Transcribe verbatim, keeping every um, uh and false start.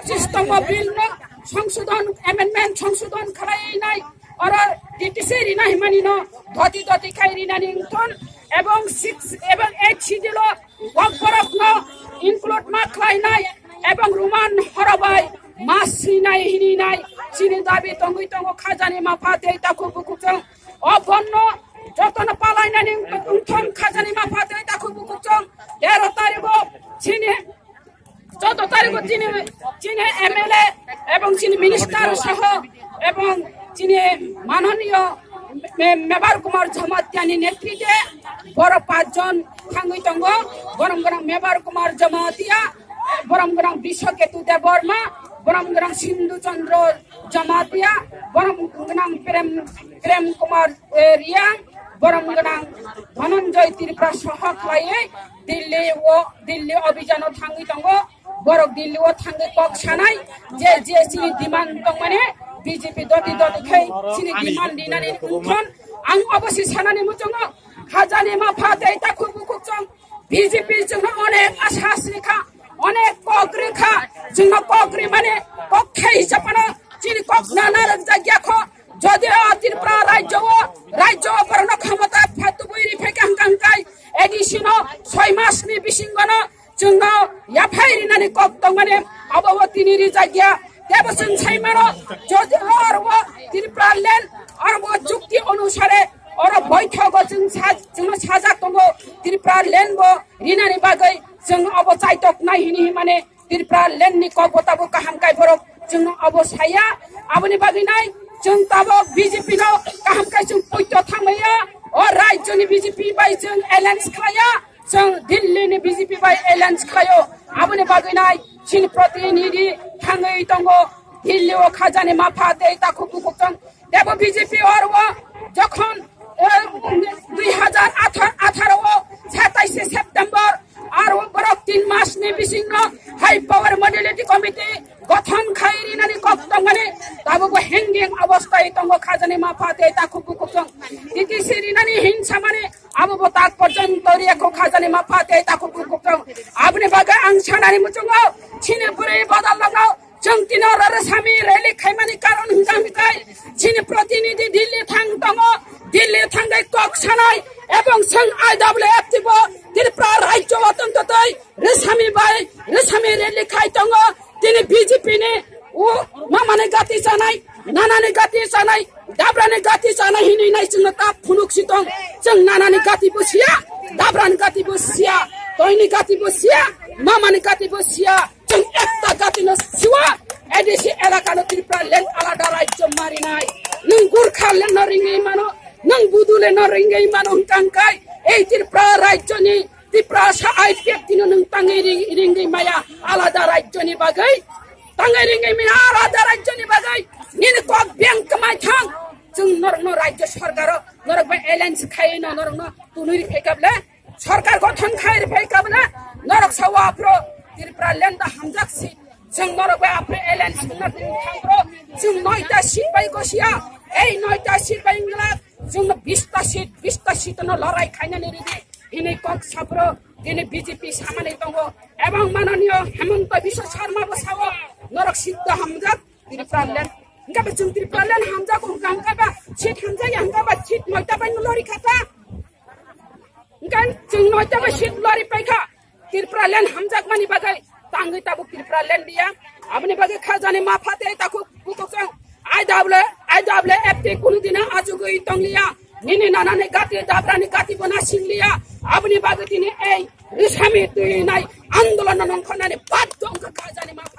Sistemo bill no songsodhon, amendment songsodhon khlai nai, oro D T C rina himani no dhoti dhoti khai rinani wngthon, ebong six ebong eight schedule o Kokborok no include ma khlai nai ebong Roman horobai ma sinai hini nai chini dabi tongwi tongo khajani mapha tei takhuk bukhuk chwng. O bonno jotono palainani wngthong khajani mapha tei takhuk bukhuk chwng. Tero tarigo chini, choudo tarigo chini, chini M L A ebong chini minister soho ebong chini manoniyo me-, Mebar Kumar Jamatia ni netrite boro pachjon thangwi tongo. Borom gwnang Mebar Kumar Jamatia, borom gwnang Biswaketu Debbarma, borom gwnang Sindhu Chandra Jamatia, borom gwnang Prem, Prem Kumar, eh, Riang, borom gwnang Dhananjay Tripura soho khlaiwi Delhi o, Delhi abhijano thangwi tongo. Borok Delhi o thangwi kok sanai je, je chini demand tongmani B J P doti doti khai chini demand rinani wngthon. Ang obo si sanani muchungo khajani mapha tei takhuk bukhuk chwng B J P chwngno onek asas rikha, onek kok rikha, chwngno kok rimani kok khai hisab phano chini kok nana rwkjak ya kho. Jodi o Tripura rajyo o, rajyo o borokno khomota phatubui riphaikha hwnkha hwnkhe A D C no soi masni bisingono chwngno yaphai rinani kok tongmani abo bo tini rijak ya. Tebo chwng sai mano, jodi oro bo Tripura land, oro bo chukti onusare, oro boithogo chwng sa-, chwngno sajak tongo, Tripura land bo rinani bagwi chwng obo chaitok nai hini himani Tripura land ni kok bo tabuk kaham kai borok chwngno obo saya. Aboni bagwi nai chwng tabuk B J P no kaham kai chwng poito thangmaya, o rajyo ni B J P bai chwng alliance khlaya. Chwng Delhi ni B J P bai alliance khlaio, aboni bagwi nai chini protinidhi thangwi tongo Delhi o khajani mapha tei takhuk bukhuk chwng. Tebo B J P oro o jokhon, eh, dui hajar atharo o satais September aro borok tin mas ni bisingno high power modality committee gothon khai rinani kok tongmani tabukbo hanging obostai tongo khajani mapha tei takhuk bukhuk chwng. T T C rinani hinsamani Abo bo tak porjonto riya kho khajani mapha tei takhuk bukhuk chwng. Aboni bagwi ang sanani muchungo chini bwrwi bodol rokno chwng tino rwrwsami rally khaimani karon hwnkha hwnkhe chini protinidhi Delhi thang tongo, Delhi thangwi kok sanai ebong chwng I W F T bo Tripura rajyo o tongtotwi rwsami bai rwsami rally khai tongo. Tini B J P ni o mamani gati chanai, nanani gati chanai, dabrani gati chanai hinwi nai chwngno ta phunuk si tong. Chwng nanani gati bo siya, dabrani gati bo siya, toini gati bo siya, mamani gati bo siya. Chwng ekta gati no siwa, A D C elaka no Tripura land alada rajyo marinai. Nwng Gurkha land no ringwi mano, nwng Bodo land no ringwi mano hwnkha hwnkhe ei Tripura rajyo ni Tiprasa I P F T no nwng tangwi ri-, ringwi maya alada rajyo ni bagwi. Tangwi ringwi maya alada rajyo ni bagwi. Nini kok beng kwmai thang. Chwng norokno rajyo sarkaro norok bai alliance khaiwi no norokno tunwi riphaikha bwle. Sarkar gothon khai riphaikha bwle. Norok sao aphro Tripura land da hamjak si. Chwng norok bai aphro alliance wngna twi thangphro. Chwng noita seat bai gosia. Ei noita seat bai wngla. Chwngno bista seat, bista seat no lorai khainani ridi. Hini kok saphro. Tini B J P samani tongo. Ebong mananiyo Himanta Biswa Sarma bo sao, norok seat da hamjak Tripura land. Hingke ba chwng Tripura land hamjak hingka hingke ba seat hamjak ya hingke ba seat noita bai no lori kha ta. Hingke chwng noita bai seat lori pai kha. Tripura land hamjak mani bagwi tangwi tabuk Tripura land dia. Aboni bagwi khajani mapha tei takhuk bukhuk chwng. I W, I W F T kunu dina achugwi tongliya. Nini nanani gati, dabrani gati bo nasingliya. Aboni bagwi tini ei risami twi nai andolon no nongkhornani baddo wngkha khajani mapha.